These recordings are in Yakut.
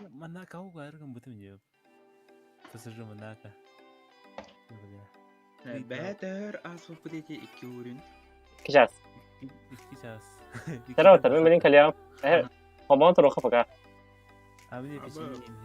Монако угар гыммытым дии. ПСЖ Монако. Бээтэр ааспыппыт эти икки уурун. Сейчас. Икки час. Здорово, мен билин кэлиэҕим. Эһэ, хомоон туруохха пока. А мне Аба. печенье.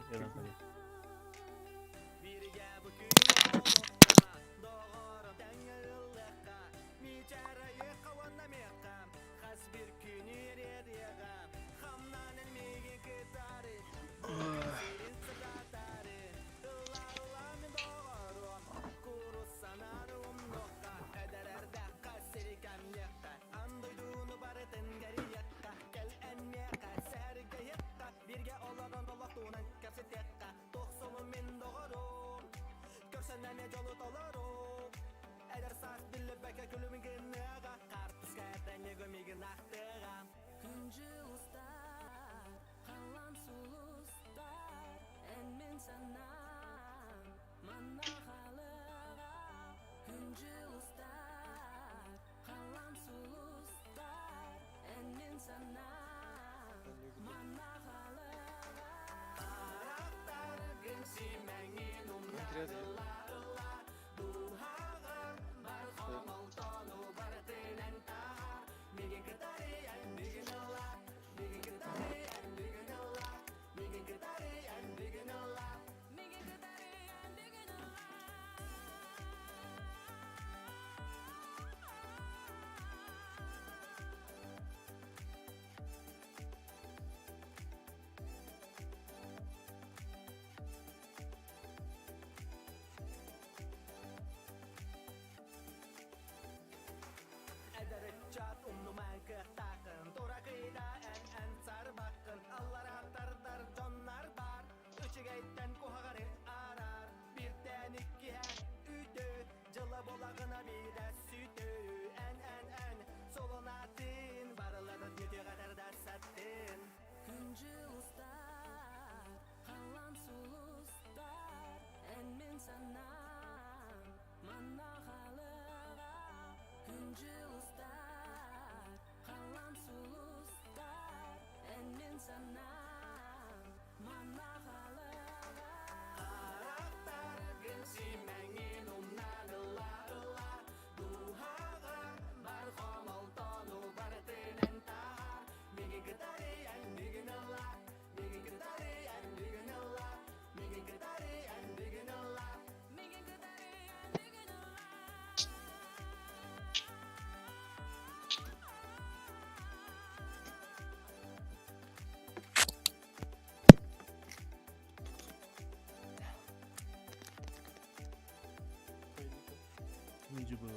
Мужибы.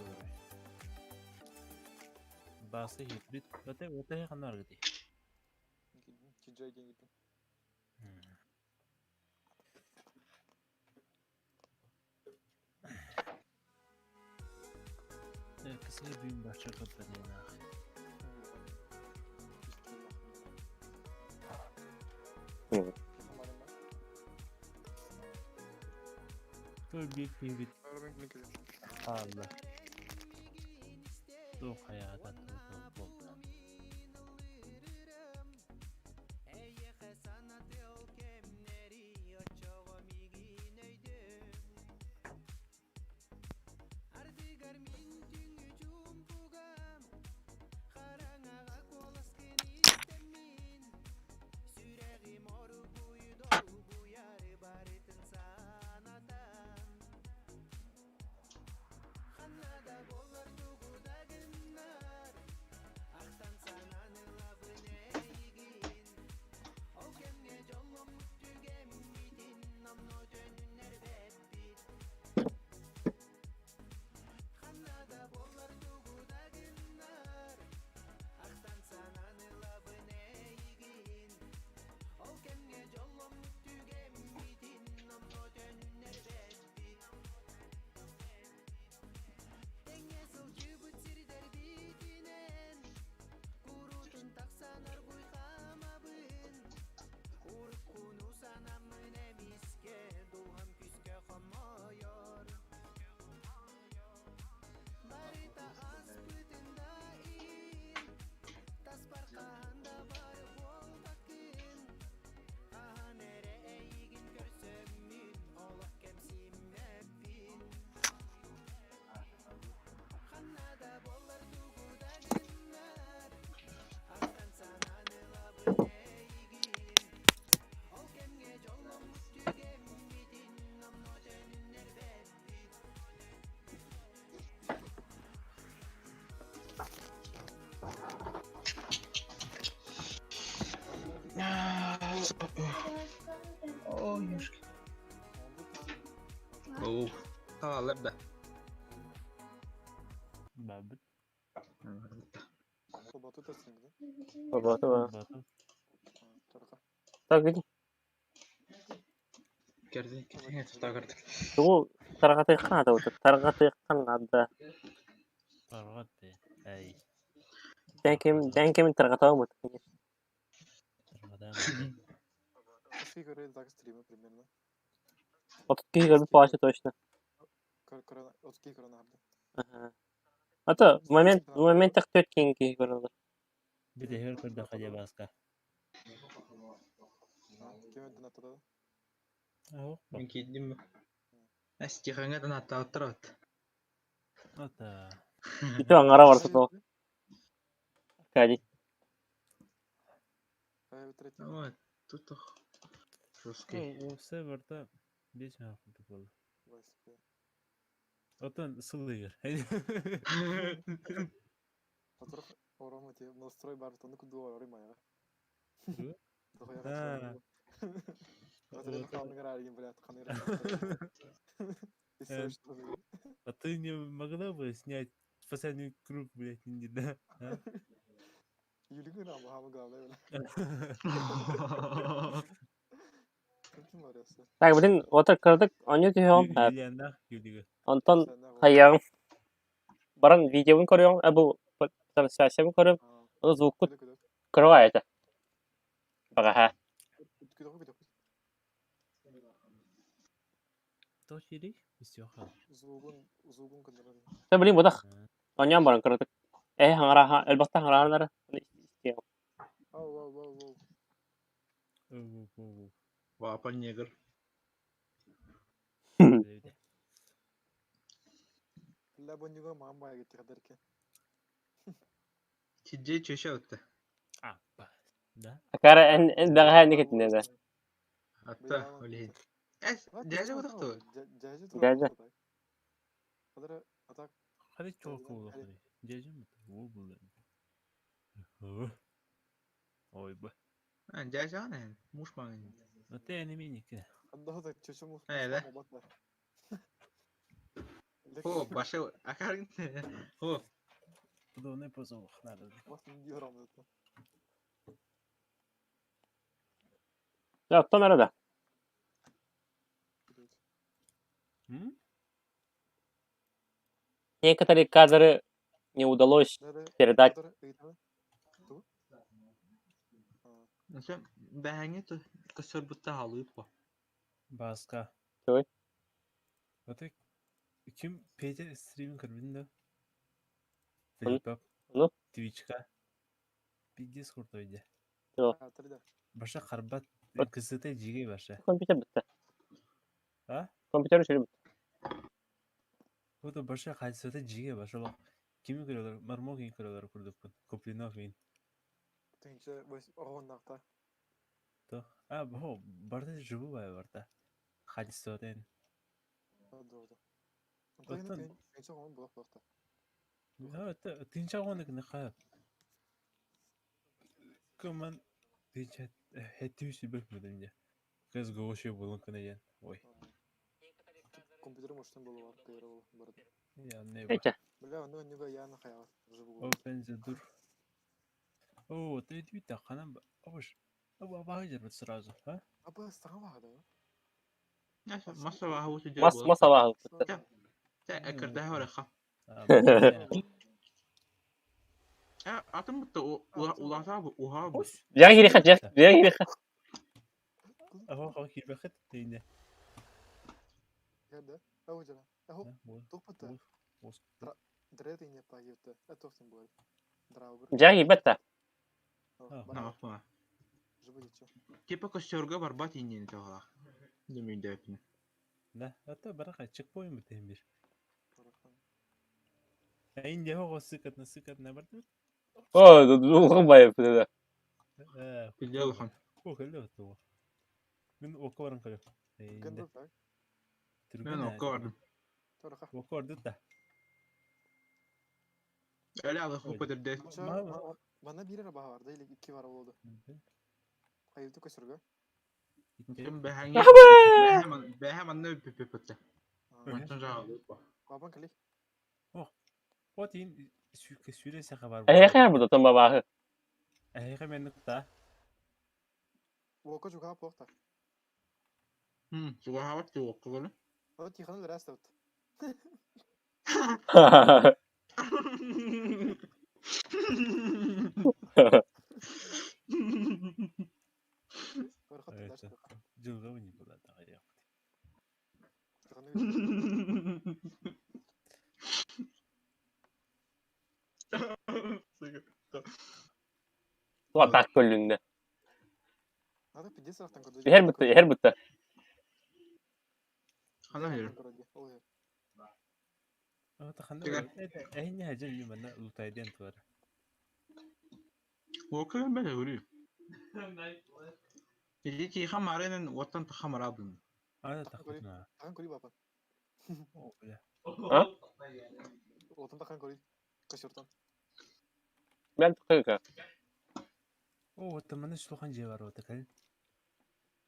Басы хитбит. Бата бата ханар гыти. Тиджай диэн киирдим. Кысылы бүйін бачы каппадена. Көр бик бит Allah. Тух хаята тух болду. О, ёшки. Оу. Хаалар да. Бабыт. Работа. Батыл. Так, види. Кэрдин кэрдин тутаа көрдүк. Тугу тарҕатыахха наада буолбут. Тарҕатыахха наада. Тарҕат дии. Эй. Дэҥ кэмин тарҕатабын Тарҕатаан. 30 киһи көрбүт баҕайы точно. Ага. А то в моментах төрт киһи көрөллөр. Бүтэһигэр көрдөххө дьэ Бааска. Оһох Мин киирдим. Стихаҥа да нааттаабыттар эбит. Ата. Ити аҥара барыта суох. Аркадий. Ой, тут жесткий. Уопсай барыта 5 мүнүүт курдук буолла. Оттон сылыйар. А. А ты не могла бы снять спасательный круг, блядь, не да? А? Так, блин, вот кырдык онньу түһүөҕүм. Юлианнаах Юлига. Онтон хайыаҕым. Баран видеобун көрүөҕүм, э, бу трансляциябын көрүөм. Ону звуккут кыра этэ. Баҕаһа. То чирий? Истиэхэ. Та блин, бодах. Онньоон баран кырдык. Э, хаҥараха, элбэхтэ хаҥарааннара. Истиэҕим. Оо. Папа негр. Тиджей чөшө отта. Аппа. Да? Акара эн эн бэҕэһээ никитинэ да. Атта олиһин. Эс, дьээдьэ утахту. Дьээдьэ. Хadi чуок буолуоххай. Дьээдьэм уу булла. Ой ба. Дьээдьэ эн, муж маңын. Ата эни миники. Ээ, Хо, баша акарын. Хо. Удобный позов надо. Дьэ, оттон эрэ да. М? Некоторые кадры не удалось передать. Нсе бэһэҥи көсөрбүттэ халыып по. Бааска. Той. Ата ким Петя стримин көрбүтүн да? Ону? Филиппов. Ону? Твичка. Пиздец крутой дьэ. Туох? Баша харбат Вот. кысыта жиге баша. Компьютер бүттэ. А? Компьютер үчүгэй бүттэ. Вот баша кысыта жиге баша лох. Кими көрөлөр? Мармогин көрөлөр курдукпун. Куплинов ин. То. А, бо, барда живу бай барда. Хадисотен. Оттон А, тинча гонок нахаа. Кыман тинча хэтүүс бөх мүдүмдэ. Кыз гооши булун кынайан. Ой. Я не ба. Эчэ. Open the door. О, ты иди ханам. Ош. Аба бахажыр сразу, а? Маса баха усу Мас дьэ мас алаһын бүттэ. Тэ экердэ хореха. А, бу. Э, атын бутта уласа уха бу. Ош. Дьэ кириэхэ, дьэ, дьэ кириэхэ. Аха ха кирбэхет тейне. Бу. Бу. Ос. Дьэ киирбэт да. Наахма. Типа көсөргө барбат иннени тоҕала. Дүмүйдөпүн. Да, ата барака чекпоинт битен бир. Инде хого сыкат на сыкат на барда. О, улахан баайы бүттэ. Э, Биле улахан. О, хелле тоо. Мин окко баран көрө. Инде. Мен окко бардым. Окко барды да. Эле алы хуп көтөрдө. Ма. Бэһэҥҥэ бэһэ манна бүппүттэ. Онтон жаҕалыыр. Бабан кэлий. Вот ин сүүрэ саха бар. Эһиэхэ буду бабааһы. Эһиэхэ мен нукта. Уока чугаһа буохта. Чугаһаабат чугакка кэлэ. О, Тихоны өлөрөөстөбүт. Көрөхөт Это дьылҕа не была таҕайах. Тихоны Туа так көлүннэ. Надо пиздец рахтан көрдө. Иһэр бутта, иһэр бутта. Хана хер. Эһинне хажа юмана лутайден туар. Уока бэлэ көрүү. Ити тиха маренен уоттан таха марабын. Ана тахна. Тахан көрүй бапан. О, бля. А? Отын тахан көрүй. Косертан. Мен тыкыга. О, вот там мана шлухан же бар вот кал.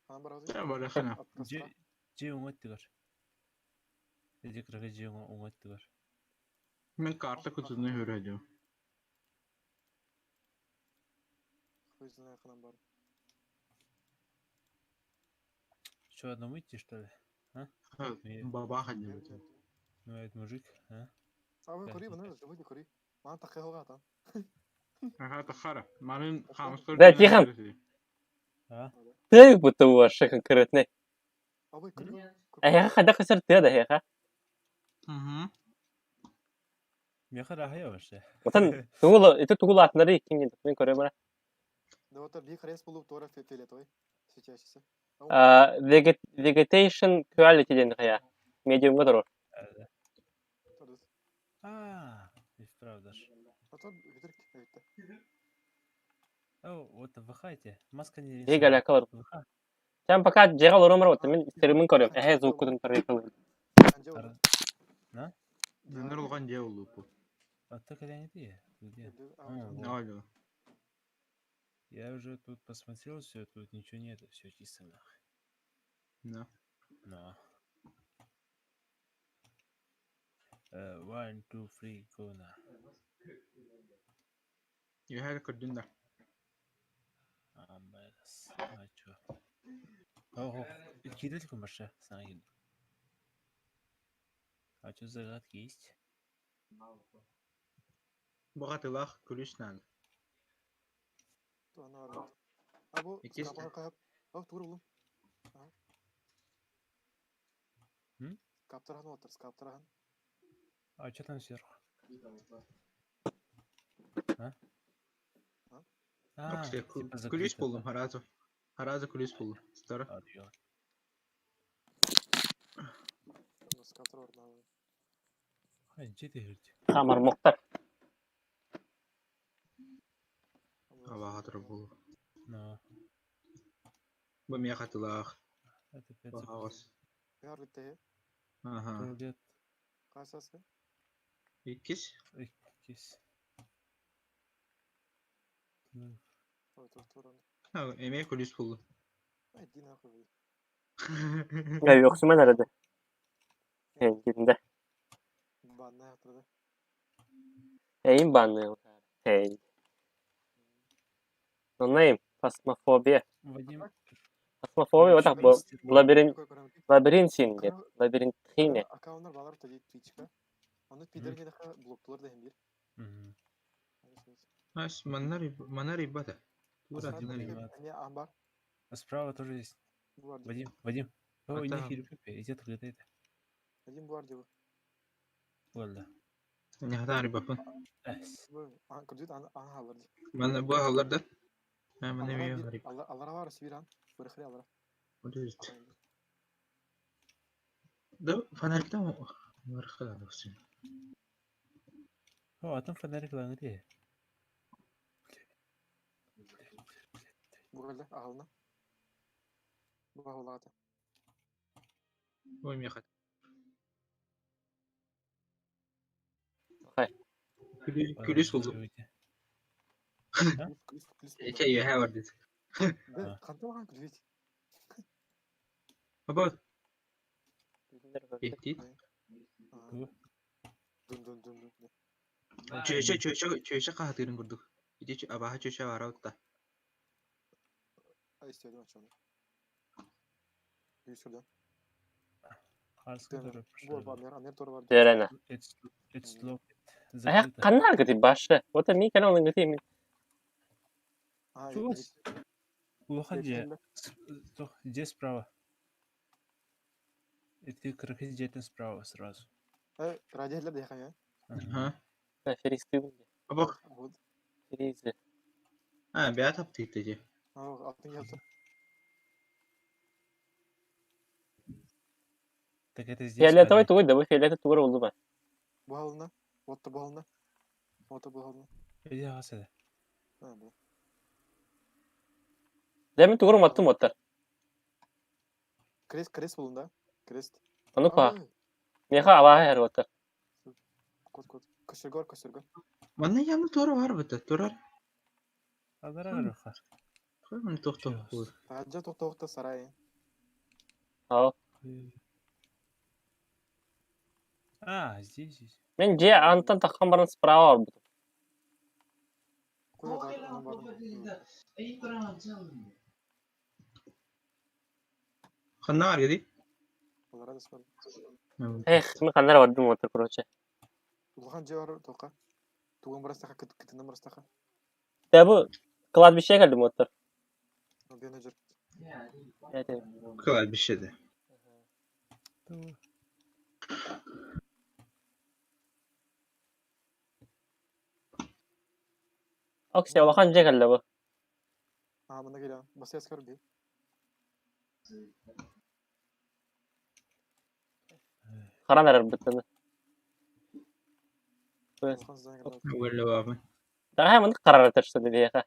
Ан барабыз. Бара хана. Же же оңоттугар. Эже кырга же оңоттугар. Мен карта күтүнү көрөдүм. Хуй знает ханан бар. Что, одному идти, что ли? А? Баба хадья. Ну, этот мужик, а? Абы көрүй баны, живой көрүй. Мана тахы хога атан. Ага, тахара. Манын хамстар. Да, Тихон. А? Ты будто вообще конкретный. Абы көрүй. Эһиэхэ хайдах көсөр тыа да эһиэхэ. Угу. Меха рахая вообще. Отон тугул ити тугул атнары иккин мен көрөм ара. Да вот бир хрес болуп тора фиолетовый. Светящийся. А vegetation quality ден хая. Медиумга турur. А, и правда ж. А то бүдүрк өттө. О, вот в хате. Маска не Бига лякалар. ВХ. Сен пока жега олором вот мен стримин көрөм. Эһэ звукутун тарыйкылын. Анжа Ара. На? Нөр улган же болуп. А ты когда не ты? Где? А, вот. Алло. Я уже тут посмотрел все, тут ничего нет, все чисто нахуй. Да. Но. One, two, three, go на. Юхэр көрдүн да. Амбас. А чё? Ого, кидать марша, сам А чё загадки есть? Богатылах күлүш нан. Абу Иккис- скапаға кайып. Ау, тур улум. М? Каптырхан отыр, скаптырхан. А чё там сверху? А? А? А, типа Күлүш закрыто. болдум харазы. Харазы күлүш болду. Стара. А, ё. Скаптыр орнына. Ай, че ты говоришь? Хамар муктар. Абахатыр болу. Но, Бу мия хатылах. это опять закрыто. Бахагас. Яр битте. Ага. Туалет, Касасы. Иккис. кис. Ну, Ой, тур тур. Эме күлүш болду. Ай, дин нахуй. Я yoksuman arada. Hey, Банна отырды. Эйин банны. Hey. Оннайым. Фасмофобия. Вадим, Фасмофобия вот так бу лабиринт Какой көрөм? лабиринт син деп. Лабиринт хине. Аккаунтlar балар та Twitch'ка. Аны пидерге даха блоктулар да бир. Мгм. Ас маннар манар ибата. Тура Асфальт динар. Манар. Не амбар. А справа тоже есть. Булар ди. Вадим, Вадим. О, А не там. хири иди только это. Один булар ди. Ладно. Не хатар ибапын. Эс. Бу кредит ан ан халар ди. Мана бу халар да. Мана мия хариб. Алара бар сибиран. Бир хри алара. Да фонарикта марха да доксын. О, а там фонарик лангри. Бугалда агална. Бу халата. Ой мия хат. Хай. Күлүш болду. Күлүс күлүс. Эке юхэ бар дит. Да, канталган күлүс. Аба Иттит. Тугу? Дун дун дун дун. Чүөчэ чүөчэ чүөчэ хаһытыырын курдук. Ити абааһы чүөчэ баара утта. Ай истиэдим оччону. Күүс көрдө. Харска турар. Бу бар, анер тура бар. Дөрена. It's locked. Ая Закрыто. ханна гыти башы. Вот ми кэлэн олын гыти мин. А, Чугас. Улахан дьиэ. Туох, дьиэ справа. Ити кыракый дьиэтин справа сразу. Э, радиолар дехая. Ага. Феристыбын. Аба Вот. Феризи. а бэйэ таптыытта дии. А, алтын ялта. Так это здесь. Фиолетовый парень. тугуй да бу фиолетовый тугур болду ба. Бу халына. Вот бу халына. Вот бу халына. Иди ағасы. А, бу. Дәмин тугур маттым оттар. Крест, крест булында. Крест. Ону па. Меха абааһы эр оттар. Кот, кот. Көсөргөр, көсөргөр. Манна ямы тура бар быта турар. Адара аруха. Маны тохтоо. Таджа тоқтоқта сарай. Ау. А, здесь, здесь. Мен дьиэ антан таххан баран справа барбытым. Куда да, бар. Ханна бар гиди. Олара да бар. Эх, мен ханнара бардым оттар, короче. Улахан же бар тоқа. Туган барастаха, кытынан барастаха. Да бу кладбище кэлдим оттар. Бена жүр. Это. Кылар бишеди. Ту. Окси, улахан дьиэ кэллэ бу. А, мына келе. Баса яскар би. Харан эрэр быттыны. Улахан здание калды. Уэлле бабы. Давай маны қарар что биһиэхэ.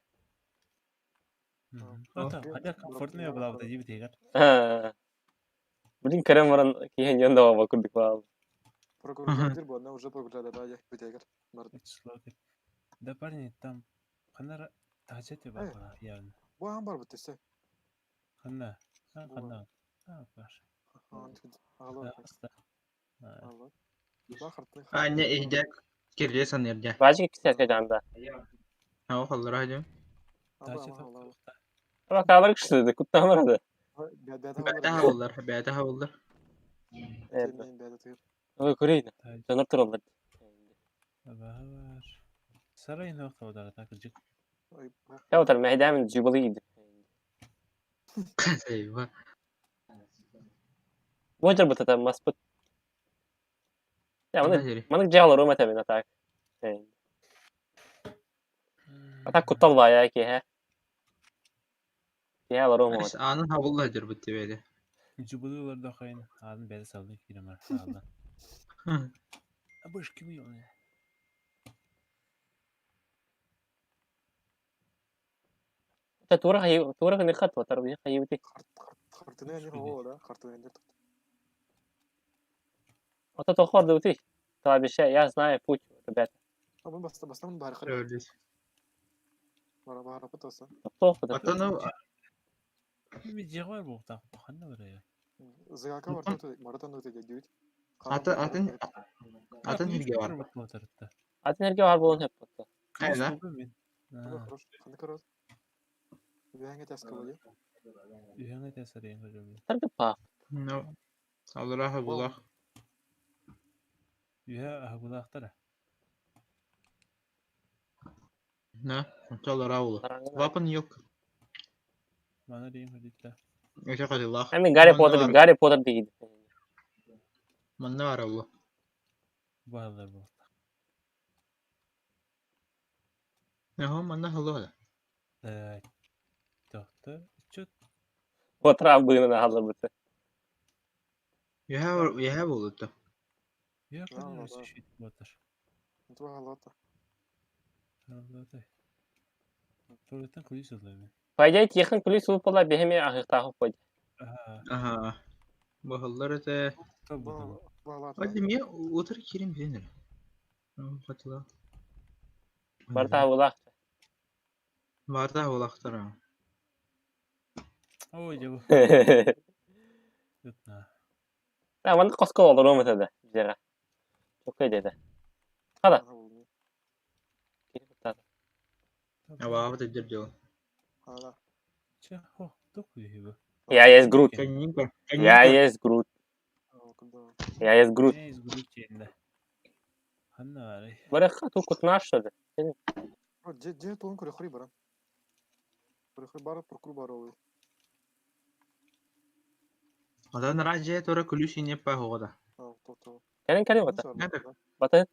Ата, хотя комфортно была бы дии битигэр. Блин, кэрэн баран киһин дьон да курдук баал. Прогрузер бу, она уже прогрузер да, битегер. Бар. It's locked. Да, парни, там ханна тахача те бар явно. Бу ан бар битесе. Ханна. А, Бу. ханна. А, паш. Ала. Да, аста. А, Ала. Ба харты. А не ихде кирле санырда. Бажик кисәскә жанда. Ха халлара хадим. тахача тоқта. Бакалар күшті, куттамырды. Бәдә хавлар, бәдә хавлар. Ой, көрейін. Жанар туралар. Бар. Сарай нақта одара такыржык. Я отар мәйдәмин жубалы иди. Айва. Бу жер бутата маспыт. Я маны Маны маны жалар ума табин атак. Атак куттал бая ки хэ. Ки алар ума. Анын хавлар жер битте бәдә. Жубылылар да хайын. Адын бәді салды киремер. Алдан. Абыш ким йолны? Та тура хай тура хны хат ватар би хайути. Хартыны не хоо да, хартыны не. Ата тохор дути. Кладбище, я знаю путь, ребята. А бу баста баста бар хар. Бар бар пытаса. Тохо да. Атаны Би жегар боқта. Ханна бар я. Зыгака бар тут, маратан тут дедют. Атын атын атын хирге бар. Атын эрге бар болон хеп бутта. Айна. Хорош. Ханы корот. Үһәңе тәскә булды. Үһәңе тәсәр ең көрөм. Таргы па. No. Аллара хавлар. Үһә ахбулахтара. На, аллара хавлар. Вапын юк. Мана дейм хадитта. Өтө кадылах. Мен Гарри Поттер, Гарри Поттер дейdi. Манна бар алла. Баалар боқта. Нахо манна халла. Э, Тоқта. Чөт. Отра быгына халлар бутта. Үһә үһә болду. Я Да, конечно да. шит батыр. Туа халата. Аллатай. Туалеттен кулис алайм. По идее, тихан кули суу пола бехеме ахыктахы койду. Аха. Аха. Бахаллар это. Табы. Бу халата. Hadi mi otur kirim bilinir. Хатыла. Барта булах. Барда улахтара. Ой, жабы. Ыт на. Ээ, маннык хоско олоруом этэ да, дьиэҕэ. Чоккай диэтэ. Хата. Ана булуну. Киһи куттаата. Абаабыт өйдөр дьол. Ана. Чэ, хо, туох үһү бу? Я есть Грут. Кэннинка. Я Кэннинка. есть Грут. Куда? Я есть Грут. Я есть Грут диэннэ. Ханна баарый? Барыахха туу кутнааш что ли? Дьэ дьэ тугун көрөхөрүй баран. Көрөхөр баар прокур баар ол. Одан раджия тура күлүс инеппа хоҕода. А, то то. Кэлин кэлин бата. Бата.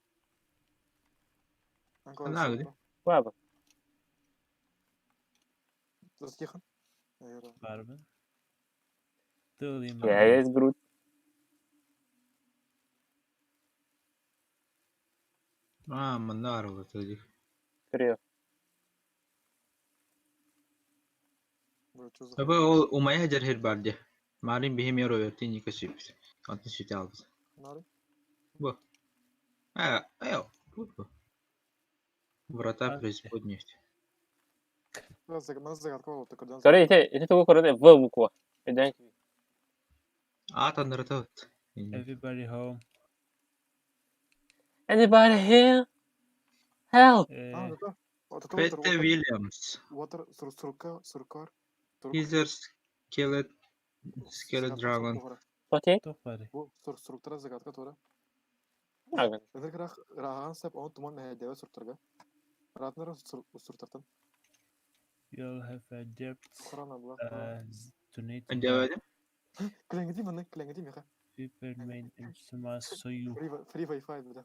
Ханна Баба. Тихон. Баарбын. Тылым Я есть Грут. Аа, манна арылы тыди. Көрүө. Аба ол умая жархер бар де. Марин бихим еро верти ника сипс. Антын сүтэ албыт. Нары. Бу. А, аял. Бу. Врата А, преисподней. Мана загадка ол только Көрө ити ити тугу көрөн В буква. Өйдөөн А танырытыт. Everybody home. Anybody here? Help! А, Э, да. Петте Вильямс. Water сурка суркар. Хизер Скелет Скелет Dragon. Тоти? туох баарый? Бу сур суруктара загадка тура. Агын. Энер рах рахан сап он туман мәһәдәвә суруктарга. Ратнар суртартан. You'll have a debt. Корана була. Donate to Дәвәдем. Кленгеди маны, кленгеди меха. people made in Suma Soyu. Free free Wi-Fi буда.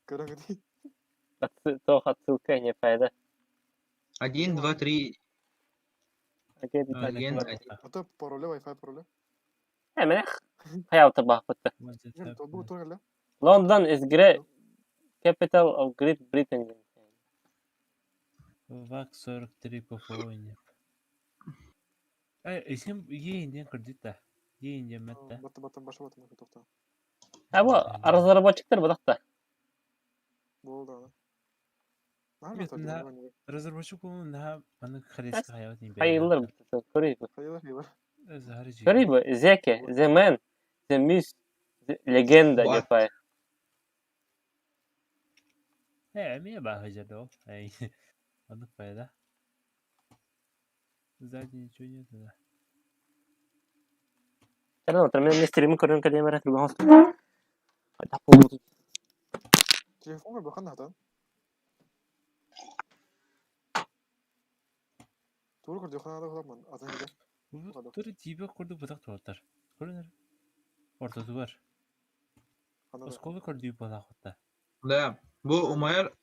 Кленгеди. Тоох отсылка не файда. Один, два, три. Один. Один, один. Ата пароле Wi-Fi пароле. Э, мене хаялта бахпытта. What's it Бу happening? тургала. London is great capital of Great Britain. Вак 43 по половине. Э, исим еин кредита. Еин метта. Бата бата баша бата меха тохта. А бу разработчиктар будакта. Бу да. Нет, на- Разработчик по на маны хареска хаят не Хайыллар көрүй бу. Хайылар хайылар. Көрүй бу. Зеке, The Man, The Mist, The Легенда What? деп ай. Э, меня бахажадо. Эй. Ладно, файда. Сзади ничего нет, да. Чаран отыр мен стримин көрөн кэлиэмэр турган. Телефон бахан хатан. Тур көрдө хана да атын иде. Бу тур тибе курду бутак туалтар. Көрүнөр. Ортосу бар. Хана да. Осколы көрдүү балак отта. Да. Бу умаяр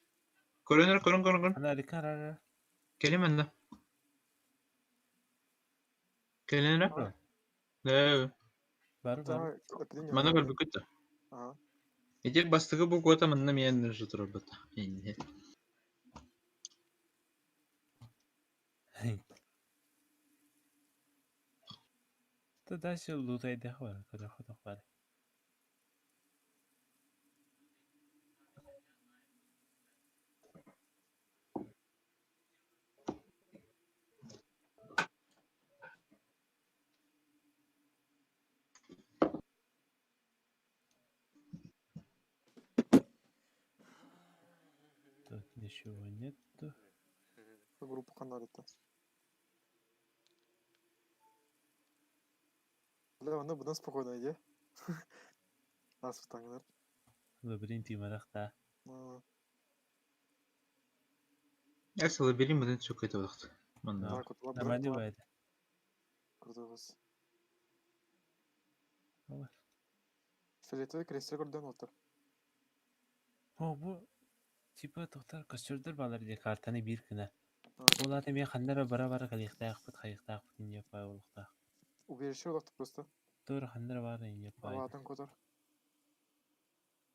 көрөнөр көрөн көрөн көрөн. Ана рикара. Келем энде. Келенер. Да. Бар бар. Мана көрбүкүт. Ага. Ити бастыгы бу кота манна мен жутур бата. Инде. Та дальше лутай дэх бар. Көрө хотох бар. Тут ничего нету. Группа каналита. Бля, аны будан спокойно иде. Аспытаңдар. Лабиринт имарахта. Эс лабиринт мыдан чөк кетип атат. Манда. Так вот, лабиринт. Нормально бывает. Крутой Ой. Фиолетовый крестер көрдөн отыр. О, бу типа тоқтар костюрдер балар де картаны бир кына. Ол аты мен ханнара бара бара калихтаах бут хайхтаах бут инье пай олухтаах. Убежище олохто просто. Тур ханнара бара инье пай. Алатын котор.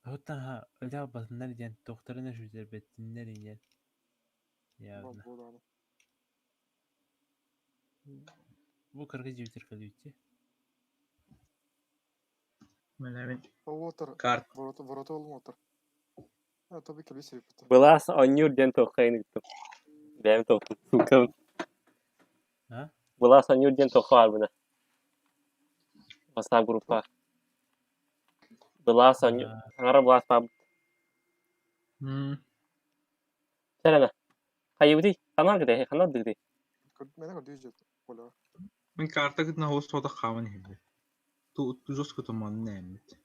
Хуттан ха өлә басыннар ден тохтарына жүзер беттиннер инье. Явно. Бу да. Бу кыргыз жибитер калүйти. Менә Отыр. карт. Ворота ворота олум отыр. А то би келби себеп. Былаас онньуур диэн туоххайын ыыттым. Бэйэм туохтум, сука. А? Былаас онньуур диэн туохха баарбына. WhatsApp группа. Былаас саҥара былаас баабыт. Сэрэнэ. Хайыбытый? Ханан кытай? Ханан дыгдый? Мені көрдүү жет. Оля. Мин карта кытына хос сота хааман иһиммит. Тужос кутуман нэммит.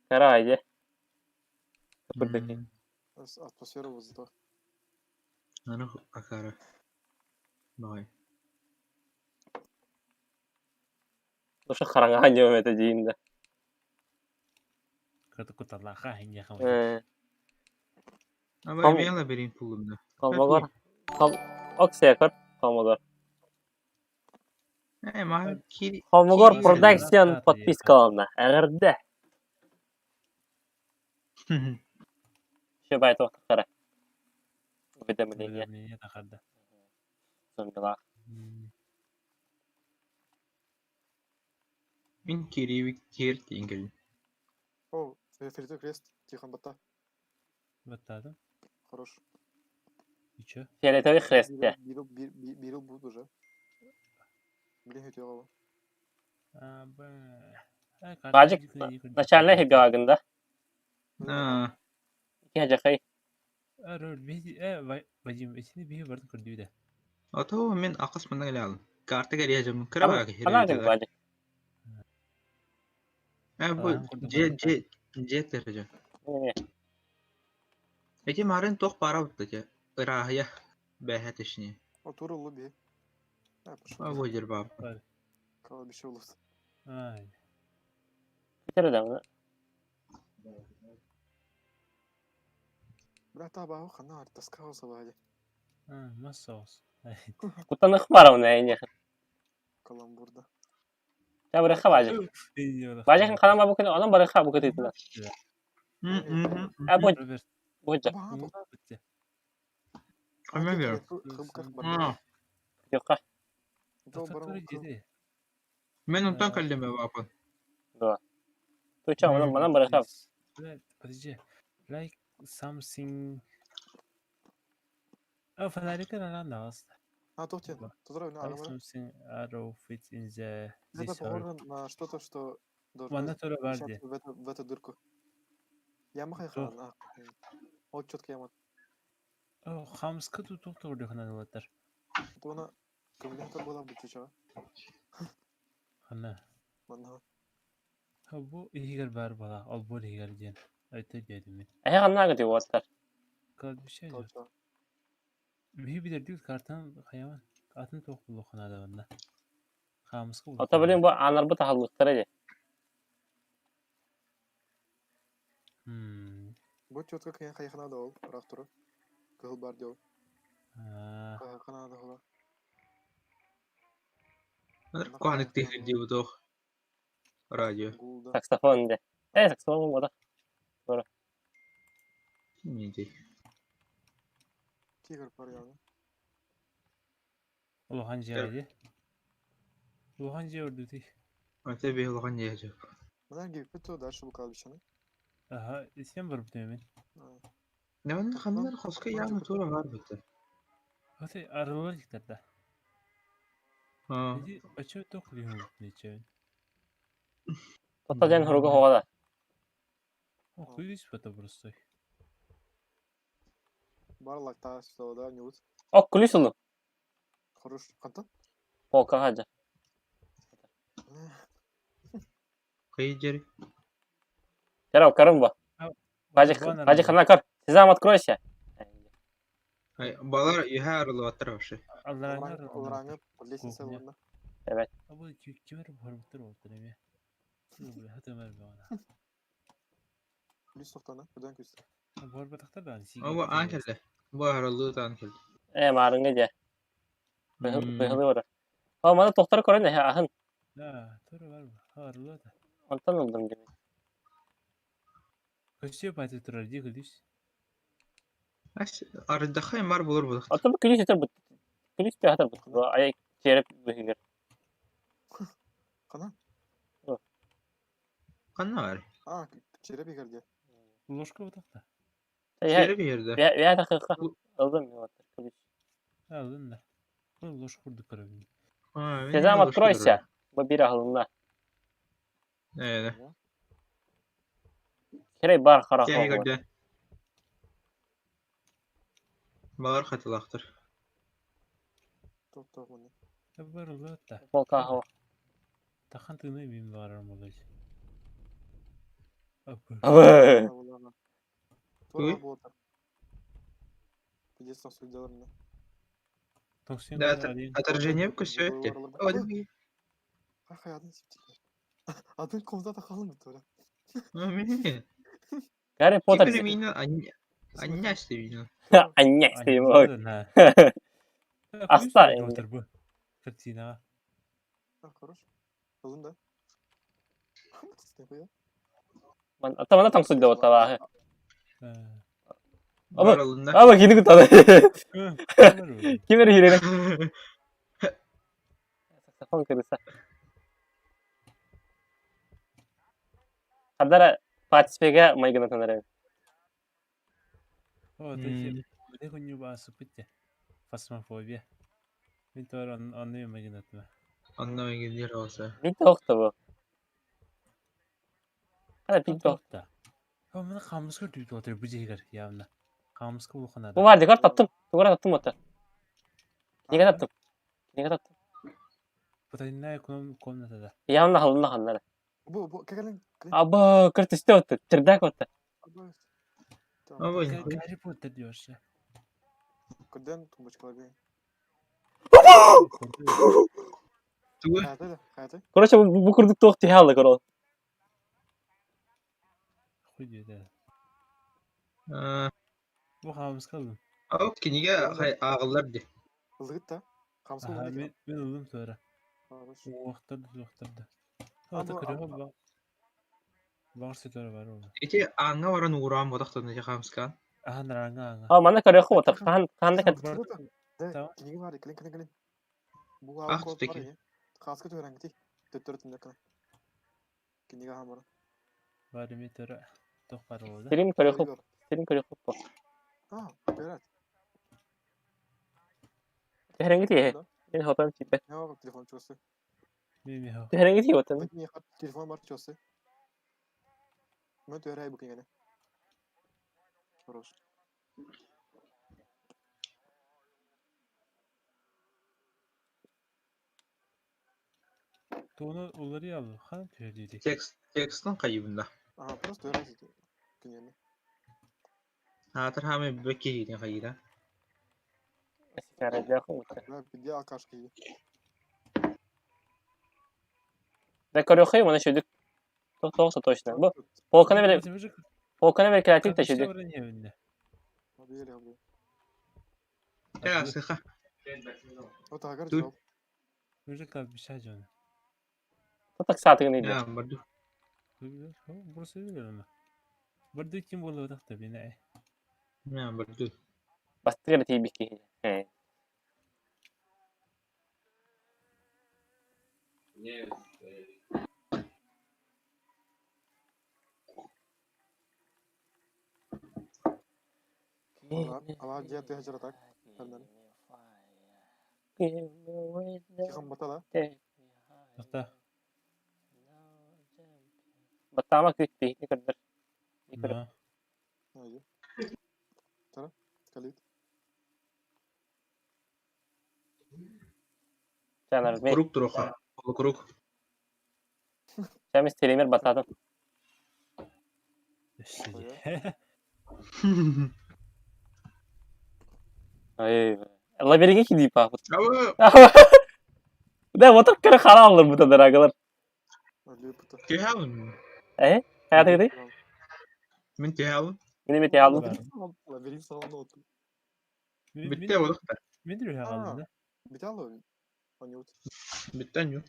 Кара айде. Атмосфера воздуха. Аны акара. Бай. Душа хараҥа ньуом этэ диин да. Кырдык куталлаха хиньяха. Абай мела берин пулумна. Холмогор. Оксекор. Холмогор. Э, ма кири. Холмогор продакшн подпискалана. Эҕэрдэ. Еще бай туохтара. Уведомление. Уведомление тахарда. Зомбилаах. Мин кириби киэр тиин кэлин. О, Фрито крест, Тихон Бата. Баттадым. Хорош. И чё? Фиолетовый хрест. Бирил, бирил будет уже. Блин, хотела. А, б. Бажик начальная хигагында. Аа. Кэжэхэй. Арор биһи э Вадим итини биһи бардын көрдүүдэ. Ото мен акыс мында келе алдым. Карта керия жамын кыра бага Ханаа бажик. Э бу же же же терже. Эти марын тох пара бутта же. Ырахая бэхэ тишни. Отуру луби. А, А бу жер бап. Кладбище улус. Ай. Күтәрдә. Бля, таба хана тоска завали. А, массоус. Кутаных баровна эне. Каламбурда. Я бырыха бажик. Бажик ханан бабу күнү, анан барыха бу көтүтүнө. А бу бу жа. Аа. Жокка. Мен онтон кэллим бапан. Да. Туча манан манан барыха. Подожди. Like something Oh, фонарика на нас. А, тут я. Тут Like something arrow fits in the Это похоже на что-то, что должно Манна тура бар в эту, в эту дырку. Яма хайхана. Вот четко яма. О, хамска тут тут турдухана латтар. Туна комментатор была бы чуча. Хана. Манна. Бу игер бар бала, ол бу игер диэн. Өтө дедим. Эһэ ханна гыты уоттар. Кладбище. Биһи билердик картан хаяман. Атын тоқ булухана да онна. Хамска Ата билин бу анарбы тахаллыктар эди. Бу четко кыян хайхана да ол, ырах туру. Кыһыл бар диол. Хайхана да хола. Куанык тихир бутох. Радио. Саксофон де. Э, саксофон бода. Бора. Не дей. Тигр бар яны. Улахан жери. Улахан жер өрдү Ата би улахан жер. Мына гиппи то дальше бу кладбищены. Аха, сен бар бит мен. Неманы ханнар хоска яма тура бар бит. Хаты арылар диктер да. Аа. Иди ачы тоқ лиху нече. Тота жан хуруга хода. О, күйіс бата просто. Бар лакта что да ньют. Ок, күлүс улу. Хорош. Кантан? Полка хаджа. Кый жери. Ярау, карымба. Бажик, бажик хана кар. Сезам, откройся. Ай, балар юха арылы аттар вообще. Алраңы под лестницей лунна. Evet. Абу кимер барбыттыр болуптур эми. Хаты мэр бана. Плюс тоқтана, кудан күс. Барбатактар да Бу аан келди. Бу арылы таан келди. Э, маарыңга же. Быһылы бара. О, мана тохтар көрөн эһэ аһын. Да, тура бар. Арылы да. Онтон ылдым диби. Көсө баты турар ди күлүс. Ас арыдахай мар болор булак. Ата бу күлүс этер бут. Күлүс бе хатар бут. Ай череп быһыгыр. Кана? Канна бар. А, череп егерде. Ложка бутакта. Череп жерде. Бе такыка. Ылдым мен күлүс. Алдын да. Бу ложка курдук көрөбүн. Сезам, откройся. Бу бир ахылына. Ээ. Сирэй баар харах Киһи оҕо. көрдө. Балар хатылаахтар. Топ-топ маны. Бар улаатта. Полкаһо. Тахан тыыны бим барар молодец. Апы. Абы. Абылаҕа. Тугуй? Туора буолар. Пиздец сылдьалар. Токсин Да, один. Отражение көстүөттэ. Хай атын сиптилер. Атын комната халым тура. Мин. Гарри Поттер. Теперь меня ання стивина. Анья стейм. Аста Отыр бу. Картина. Хорош. Ылын да. Нихуя. Ата мана там судья вот тала. Аба. Баралында. Аба кини кутады. Ким эрэ хирene. Саксофон кырыса. Хадара патспега майгына танара. О, М. ты күннү баасы битте. Фасмофобия. Мин тор онны магинатма. Онно мегилер olsa. Бит тоқты бу. Хана бит тоқ. О, мына камыска дүйт отыр бу жегер явно. Камыска улхана. Бу бар декор таптым. Тугара таптым ота. Неге таптым? Неге таптым? Потайная комнатада. Явно халында ханнара. Бу бу кәгәлен. Аба кыртысты отты. Чердак отты. Абы. Гарри Поттер диyorsa. Күрдән тумбочкаларга. Тугуй. Хәтә дә, хәтә. Короче, бу курдук тоқ тихалды корол. Хуй диyor. Аа, Бу камыска алым. Ал киниге агыллар ди. Ылгыт та. Камсы Аха, улын мен мен улым тура. Хорош. Уақтарды, уақтарды. А, Ата бу- көрөҕө ба. Баҕар сөтөр бар ол. Ити аңга баран уурам бодохтон ити хамскан. Аха, наранга аңа. А мана көрөхү отыр. Хан ханда кат. Да, Tamam. киниге бар, килин килин килин. Бу Ах, ал код түтеки. бар. Хаска төһөрәңгити. Төттөр түннәк. Киниге хамыр. Бар эми төрө. Тох бар ол да. Стерим көрөхү, стерим көрөхү бу. А, берат. Төһөрәңгити тие. Мен хотам типе. Не бар телефон чосы. Мен ми хо. Төһөрәңгити отын. Мен телефон бар чосы. Мен төһөрәй бу кинигене. Хорош. Туону улары алды. Хан төһө диди. Текст текстын кайыбында. Ага, просто төһөрәй кинигене. Хаатыр хаме бөкки хитин хайыра. Да, где алкашки? Да көрөхү мана шүдүк. Тох тоқса точно. Бу полканы бер полканы бер креатив та шүдүк. Э, сыха. Вот агар Тут. жол. Уже кладбище жона. Так саатыгын иди. Я барды. Burası öyle Барды ким болуп атакта бина. Я барды. Бастыгыр тиибики. Э. Ала дия төһө так. Тихан батала. Тохта. Баттама күт бихни көрдөр. Ни көрөр. На. Айы. Тара, калит. Жанар мен Круг туруха. Круг. Жамис стример батадым. Өссө. Ай. Лабиринге кидип пахпыт. Абы Да, вот так кара хара алыр бу тадарагалар. Лепта. тихалын. Э? Хаятыгы? Мен тихалын. Мени мете алдым. Лабиринт салонда отыр. Битте бодохта. Мен де алдым да. Бите алды. Они вот. Биттен ю.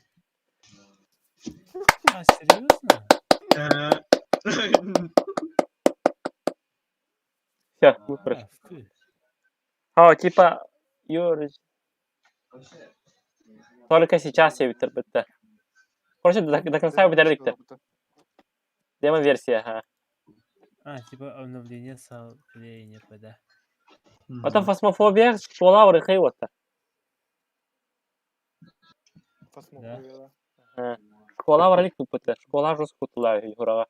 А, серьезно? Э. Все, бу хорошо. А, фу. А, типа, юр. Только сейчас я битер битте. Короче, до конца битерликти. Демо версия, ха. А, типа обновление соклеение да. Потом фасмофобия школа урыхай вот. Фасмофобия. Да. Школа баран куппута. Школа жестко кутулаа үһү хураға.